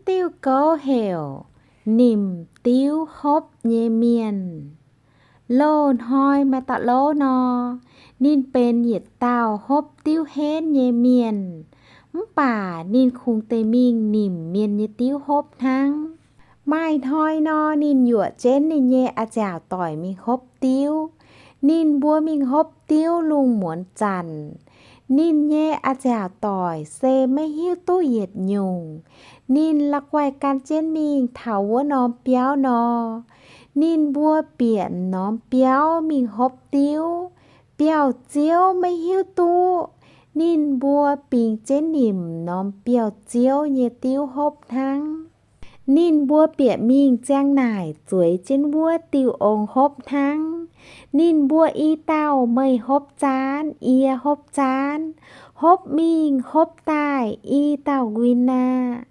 Diuh gouv heuc Nimc Diuv Hopv Nyei Mienh. Loz-hnoi maaih dauh louv nor, ninh benx yietc dauh hopv diuv henv nyei mienh, mv baac ninh kungx deix mingh nimc mienh nyei diuv hopv hnangv. Maaih hnoi nor, ninh yuoqc jienv ninh nyei a'nziaauc doic mingh hopv diuv. Ninh mbuo mingh hopv diuv lungh muonz zanc, ninh nyei a'nziaauc doic se maiv hiuv duqv yietc nyungc. Ninh la'guaih gan jienv mingh taux wuov norm biauv nor, ninh mbuo bieqc norm biauv mingh hopv diuv. Biauv-ziouv maiv hiuv duqv ninh mbuo bingx jienv nimc norm biauv-ziouv nyei diuv hopv hnangv. Ninh mbuo bieqc mingh ziang naaic zueiz jienv wuov diuh ong hopv hnangv. Ninh mbuo i dauh meih hopv zaanv, yie hopv zaanv, hopv mingh hopv daaih i dauh nquin aqv.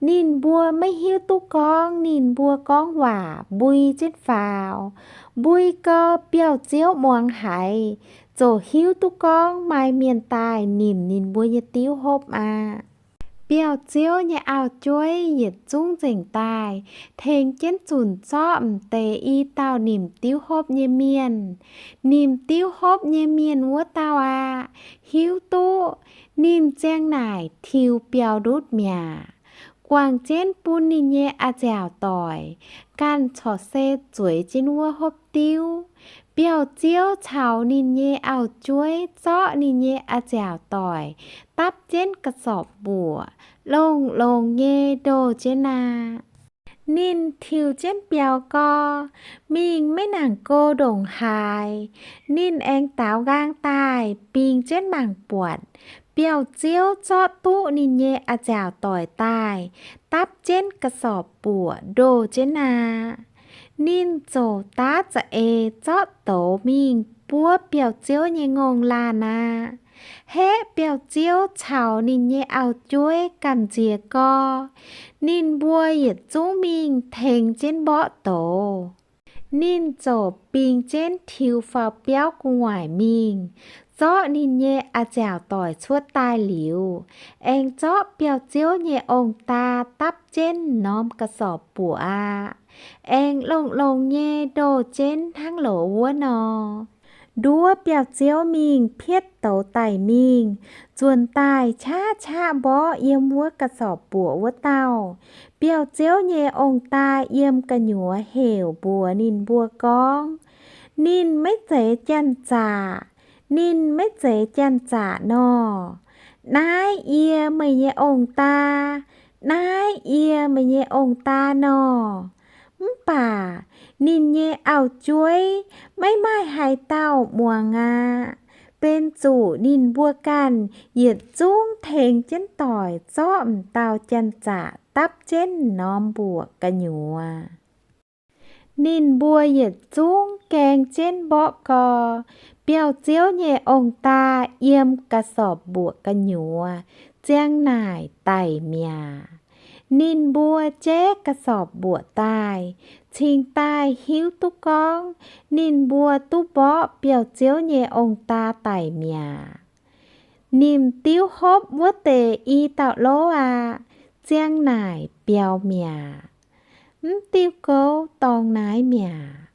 Ninh mbuo maiv hiuv duqv gorngv ninh mbuo gorngv waac mbui jienv faaux. Mbui gau biauv-ziouv muangx haiz, ziouc hiuv duqv gorngv maaih mienh daaih nimc ninh mbuo nyei diuv hopv aqv. Biauv-ziouv nyei auv-jueiv yietc zungv nzengc daaih tengx jienv zunc zorqv m'deix i dauh nimc diuv hopv nyei mienh. Nimc diuv hopv nyei mienh wuov dauh aqv, hiuv duqv ninh ziang naaic tiux biauv-ndutv mi'aqv, guangc jienv bun ninh nyei a'nziaauc doic ganh corc se zueiz jienv wuov hopv diuv. Biauv-ziouv caux ninh nyei auv-jueiv zorqv ninh nyei a'nziaauc doic dapv jienv ga'sorpc mbuoqc, longx-longx nyei ndoh jienv aqv. Ninh tiux jienv biauv gau, mingh maiv nangc go ndongc haaix, ninh aengx daaux nqaang daaih bingx jienv mangc buatc biauv-ziouv zorqv duqv ninh nyei a'nziaauc doic daaih dapv jienv ga'sorpc mbuoqc ndoh jienv aqv. Ninh ziouc daav za'eix zorqv douz mingh buov biauv-ziouv nyei ngongh laanh aqv. Haeqv biauv-ziouv caux ninh nyei auv-jueiv gamh nziex gau, ninh mbuo yietc zungv mingh tengx jienv mborqv douz. Ninh ziouc bingx jienv tiux faaux biauv gu'nguaaic mingh, zorqv ninh nyei a'nziaauc doic cuotv daaih liuz, aengx zorqv biauv-ziouv nyei ong-daa dapv jienv norm ga'sorpc mbuoqc aqv. Aengx longx-longx nyei ndoh jienv hnangv loz wuov nor. Nduov biauv-ziouv mingh pietv douz daic mingh, nzuonx daaih qaqv qaqv mborqv yiem wuov ga'sorpc mbuoqc wuov dauh. Biauv-ziouv nyei ong-daa yiem gu'nyuoz heuc mbuox ninh mbuo gorngv, Ninh maiv zeiz janx-zaqc. Ninh maiv zeiz janx-zaqc nor. Naaiv yie meih nyei ong-daa. Naaiv yie meih nyei ong-daa nor. Mv baac ninh nyei auv-jueiv maiv maaih haaix dauh muangx aqv. Benx zuqc ninh mbuo ganh yietc zungv tengx jienv doic zorqv m'dauh janx-zaqc dapv jienv norm mbuoqc gu'nyuoz. Ninh mbuo yietc zungv gaeng jienv mborqv gau, biauv-ziouv nyei ong-daa yiem ga'sorpc mbuoqc gu'nyuoz ziang naaic daic mi'aqv. Ninh mbuo jeiv ga'sorpc mbuoqc daaih, cingx daaih hiuv duqv gorngv ninh mbuo duqv mborqv biauv-ziouv nyei ong-daa daic mi'aqv. Nimc diuv hopv wuov deix i dauh louv aqv, ziang naaic biaux mi'aqv. Mv diuh gouv dorngx naaiv mi'aqv.